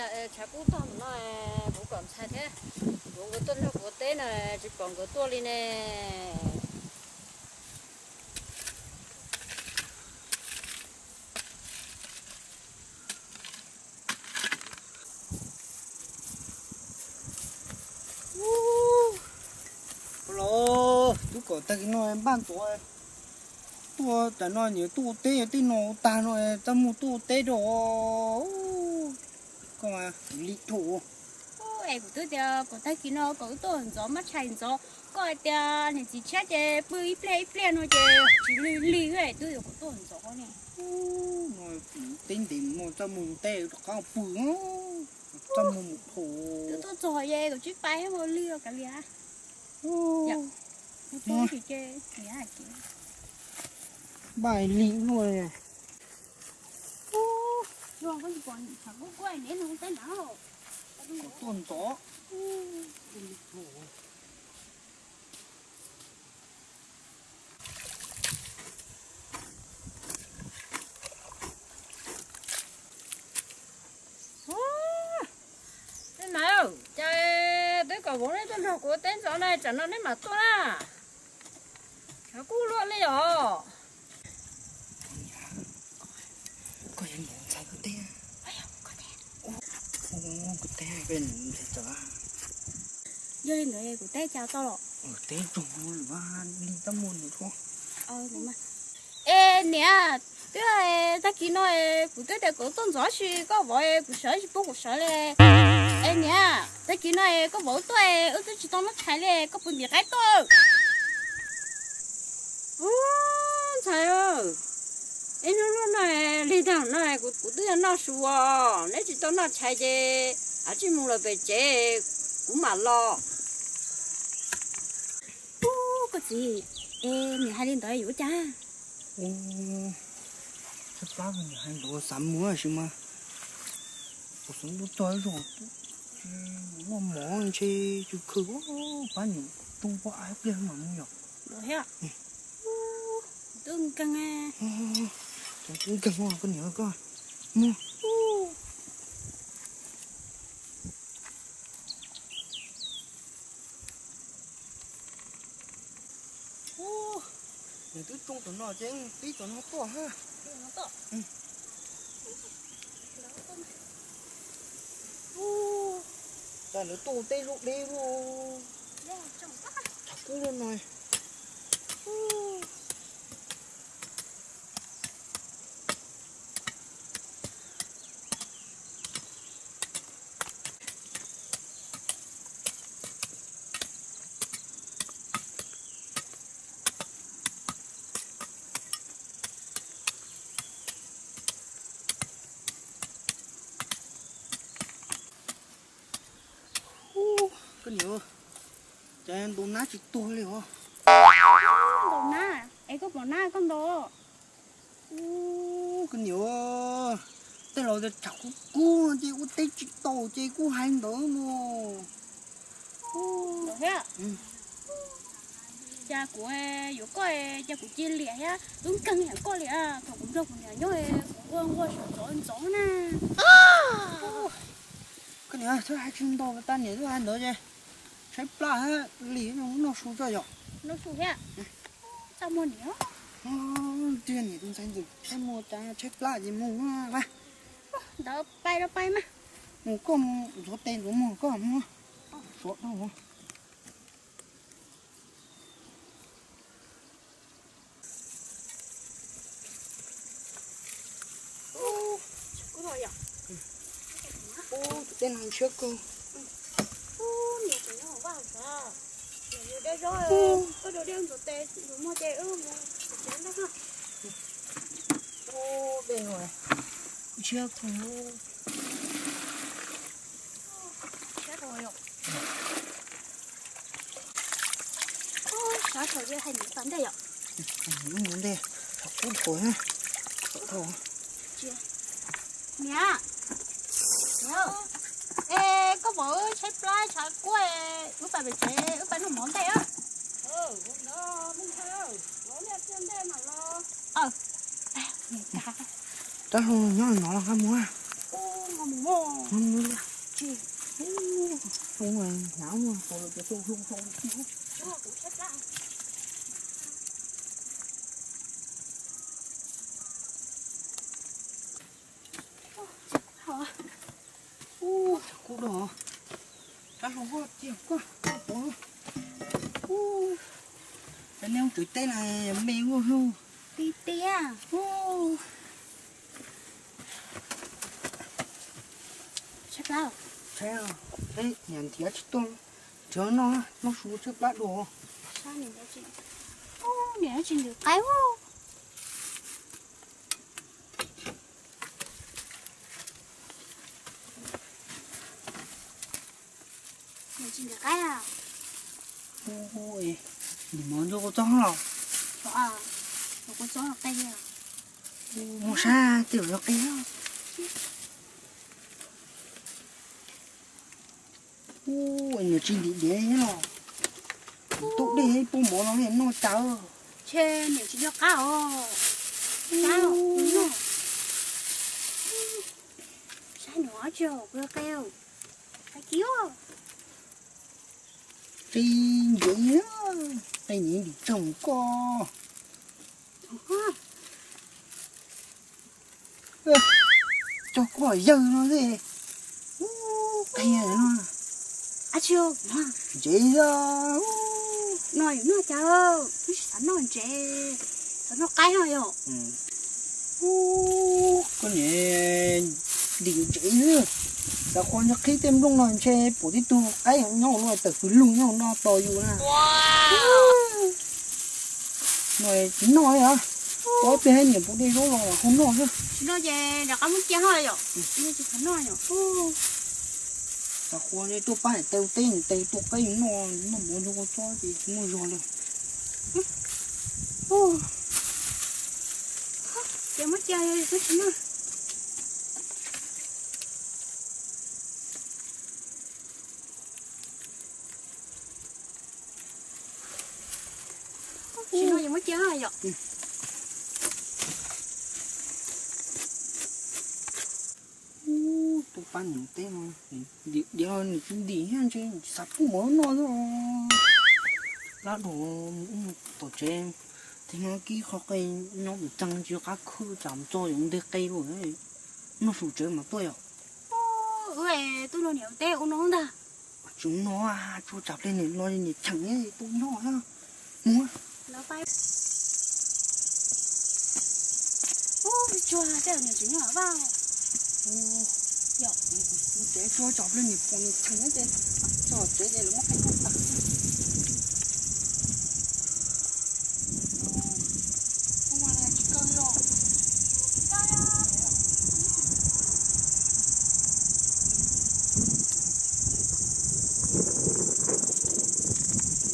Tshav kub tog no, kuv kom ntxhais thiab kuv nkawd tuaj nrog kuv ua teb no, tsis pom nkawd tuaj li ne. Los tub kom tag kis no npaj ntxov tuaj, tam no nyias tuaj ua teb, tej no ua tag no txaj muag tuaj ua teb rau. Koj mas lig dhau. Es kuv twb tias kom tag kis no kom wb tuaj ntxov, maj tshais ntxov, koj hais tias niam txiv tshiab ces pw ib pliag ib pliag no ces tsis lig lig, es twb yuav kom tuaj ntxov ne. Teb ntev mus no txaj muag mus teb rov qab pw, txaj muag mus dhau. Twb tuaj txog ye, kom tsib pais mus lig los kav liam. Npaj lig luaj. Kom tuaj ntxov. Tej na, cas twb kom vauv neb tuaj nrog kuv ua teb ntxov na, tsam no neb mam tuaj na. Tshav kub luaj li os. Koj yuav ntxhais kuv teb. Kuv teb, yog li ntawd kuv teb cas tau los? Teb tsoog li txaj muag nws. Es niam, twb tag kis no kuv twb tias kom tuaj ntxov tab sis koj vauv kuv sawv tsis pub kuv sawv li. Es niam, tag kis no koj vauv tuaj wb twb tsis tau noj tshais li, koj puas ntim qaib tuaj? Ub, ntxhais, ib hnub luaj no lig tag no kuv twb yog noj su os, neb tsis tau noj tshais ces kav tsij mus lawm pem tsev, kuv mam los. Ub, koj txiv, es niam hais li ntawd yuav ua cas? Tshaib plab, niam hais ntawd xav mus tab sis mas kuv xav tuaj txog ib zaug noj mov ntshe tsis khw, pab niam tu poj ab pliag mam mus yom. Twb nkeeg, twb nkeeg koj niam koj mus. Nws twb tsoo tom no ces tib tom no tuaj ha. Cas lawv tuaj teb lub deb lub, tshav kub lub no. Koj niam, cas ntaus nab tsis tuag li os? Ntaus nab es koj pom nab koj ntaus? Koj niam, tej laus tias tshav kub kub ces ua teb tsis tau ces kuj hais ntawd mas. Cas kuv yuav koj, cas kuv cia li liam thiab tub nkeeg yam koj li. Thaum kuv nrog kuv niam nyob kuv nquag nquag saum ntxov ntxov na. Koj niam, txhob hais tsis ntau, tas niam twb hais ntawd ces tshaib plab thiab, lim noj su tso yom. Noj su thiab. Txaj muag niam. Tiag niam tus ntxhais ntxim tshaib muag, cas tshaib plab ces mus ntawd pais los pais mas. Mus koj mus ntxuav tes ntxuav muag koj mus. Suav dhau. Ub, tej no ntshiab kawg. Ntshiab kawg. Sab saum hais niam tas ntej yom. Ntej, kub thuav na. Niam, es koj pom wb tshaib plab tshav kub, wb pais pem tsev wb pais noj mov ntej. Rab hlau nyob no los nqa mus. Ub, kuv dog, kab hlau hoj tiag koj pov. Ub, nej ub tsev teb na, me ua hu. Ti tiag. Niam nrhiav tsis tuaj, nrhiav no, noj su tshaib plab dua. Niam tsis ntws qaib. Niam tsis ntws qaib a. Nim no nrog kua txob los? Kua txob qe. Mus sab tej zaum qe. Ub, niam tsis ntim diav los? Tub dej ib pub mov no noj cas. Ntshe niam tsis nco qab os. Saib, saib no tsis qe, qe kiag. Qe ntsev, qe ntsev ntim tsoog koj. Cog koj yawg no xwb. Qe no. Ntsev. No yus noj cas, twb tsis xav noj ntsev, xav noj qaib no yom. Koj niam ntim ntsev xwb. Xav qhua ntshe qhib tej nplooj no ntshe pom tib tug qaib nyob no tawm fws lug nyob no tos yus na. No tsis noj li os. Ob peb niam pus dej zaub los ho noj xwb. Tsis noj ces rov qab muab cia ho yom. Tsis noj yom. Xav qhua tuaj pab niam tais ua teb, niam tais tua qaib noj, noj mov nrog kua txob ces tsis muaj zog li. Ces muab cia twb tsis noj. Tsis noj ces muab cia yom. Tuaj pab niam teb no, diav los nws tsis ntim thiab ntshe xav pub mov noj xwb. Plab dua, tom tsev, tej no kib qho qe nyob mus txeeg tsis qab khwb tsam txog yuav nteg qe lawm. Noj su tsev mas tuaj yom. Wb tuaj nrog niam teb ua no ntag. Tsis ua no, tsuas tsam pliag niam los niam cheem tuaj noj na. Mus. Ub, tsuag tej niam tseem nyob vaj. Yom, tsev tsuag tsam pliag niam pom niam cheem ces txog tsev ces lawv muab qe noj tag.